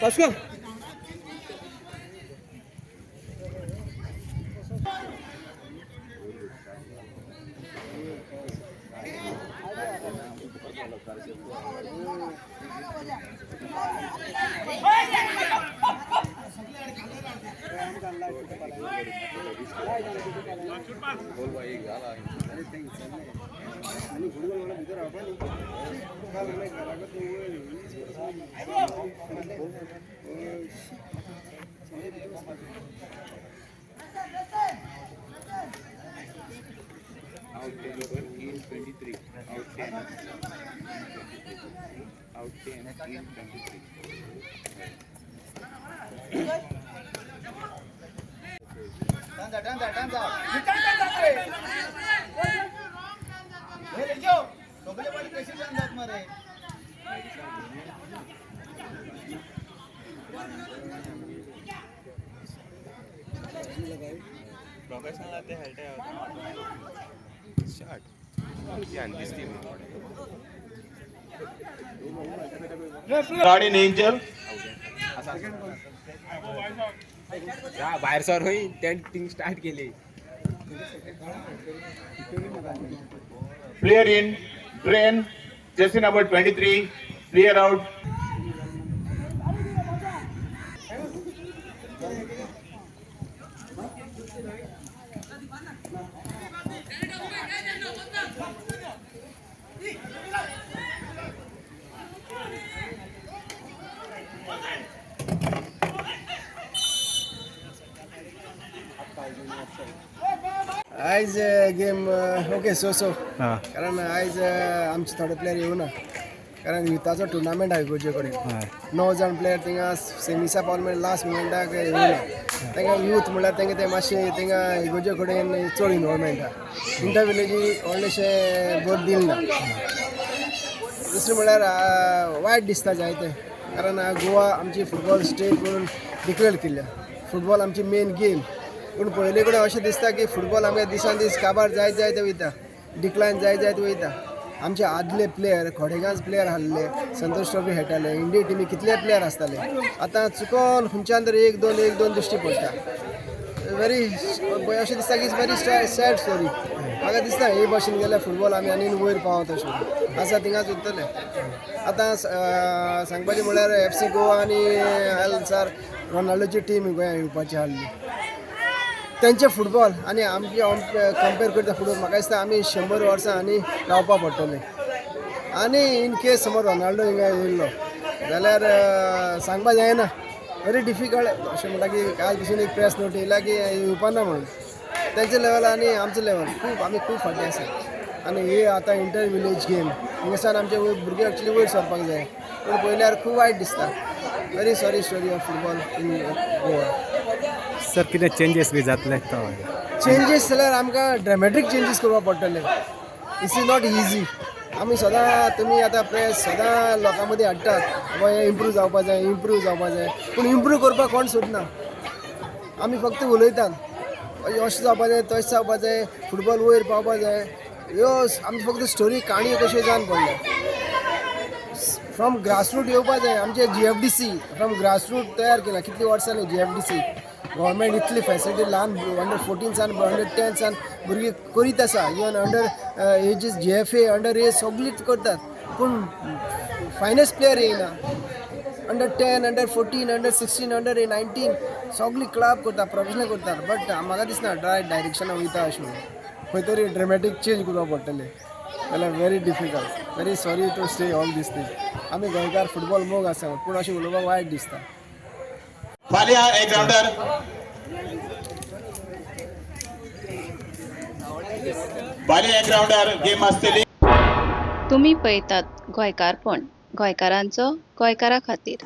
Let's go. Out 10 in 23. Out 10. Out 10 in 23. Professional ते खेळटाय. Short दिसती. Guardian Angel. भायर सर होई तें थिंग स्टार्ट केली. Player in drain, jersey number 23. Player out. आयज गेम ओके सो सो, कारण आयज आमचे थोडे प्लेयर येवना, कारण युथाचो टुर्नामेंट आहा इगोर्जे कडेन. 9 जाण प्लेयर थिंगा सेमिसा पावले म्हणल्यार लास्ट मुमेंटाक येवना. तांकां यूथ म्हणल्यार तांकां ते मातशें थिंगा इगोर्जे कडेन चड इनवॉल्वमेंट आहा. इंटर विलेजी व्हडलेशें बरें दिल ना. दुसरें म्हणल्यार वायट दिसता जायते, कारण गोवा आमची फुटबॉल स्टेट म्हणून डिक्लेअर केल्ल्या. फुटबॉल आमची मेन गेम, पूण पळयले कडेन अशें दिसता की फुटबॉल आमगे दिसान दीस काबार जायत जायत वयता, डिक्लायन जायत जायत वयता. आमचे आदले प्लेयर खोडेगांच प्लेयर आहले, संतोष ट्रॉफी खेळटाले, इंडिया टिमी कितले प्लेयर आसताले. आतां चुकोन खंयच्यान तरी एक दोन एक दोन दिश्टी पडटा. व्हेरी अशें दिसता की it's very sad story. म्हाका दिसता हे भाशेन गेल्यार फुटबॉल आमी आनी वयर पावत अशें आसा थिंगाच उरतले. आतां सांगपाचें म्हणल्यार एफ सी गोवा आनी एल सार रोनाल्डोची टीम गोंयांत येवपाची आहली. तेंचे फुटबॉल आनी आमचे कंपेर करता फुटबॉल, म्हाका दिसता आमी 100 वर्सां आनी रावपा पडटलें. आनी इन केस समज रोनाल्डो हिंगा येयल्लो जाल्यार सांगपा जायना, व्हेरी डिफिकल्ट. अशें म्हणटा की काल पसून एक प्रेस नोट येयला की येवपा ना म्हणून. तेंचे लेवल आनी आमचें लेवल खूब, आमी खूब फाटीं आसा. आनी हे आतां इंटर विलेज गेम हिंगासान आमचे भुरगे एक्चुली वयर सरपाक जाय, पूण पळयल्यार खूब वायट दिसता. Very sorry story of football in Goa. Sir, कितें चेंजीस बी जातले तो? चेंजीस जाल्यार आमकां ड्रॅमॅटीक चेंजीस करपाक पडटले. It's is not easy. आमी सदां, तुमी आतां प्रेस सदां लोकां मदीं हाडटात, बाबा हें इम्प्रूव जावपा जाय, इम्प्रूव जावपा जाय, पूण इम्प्रूव करपाक कोण सोदना. आमी फक्त उलयतात, अशें जावपा जाय, तशें जावपा जाय, फुटबॉल वयर पावपा जाय. ह्यो आमची फक्त स्टोरी काणी कश्यो जावन पडल्या. फ्रॉम ग्रासरूट येवपा जाय. आमचे GFDC from grassroot तयार केला कितलीं वर्सां न्ही. GFDC government इतली फॅसिलिटी ल्हान अंडर 14 सान अंडर 10 सान भुरगीं करीत आसा. Even under ages GFA under age सगळीं करतात, पूण फायनस्ट प्लेयर येयना. Under 10, under 14, under 16, under 19 सगळीं क्लब करता, प्रोफेशनल करतात, बट म्हाका दिसना रायट डायरेक्शनान वयता अशें म्हणून. खंय तरी ड्रॅमॅटीक चेंज करपाक पडटलें, जाल्यार very difficult. Very sorry to say all these thing. आमी गोंयकार फुटबॉल मोग आसा, पूण अशें उलोवपाक वायट दिसता. फाल्यां एक राउंडर. फाल्यां एक राउंडर गेम आसतली. तुमी पळयतात गोंयकारपण, गोंयकारांचो गोंयकारा खातीर.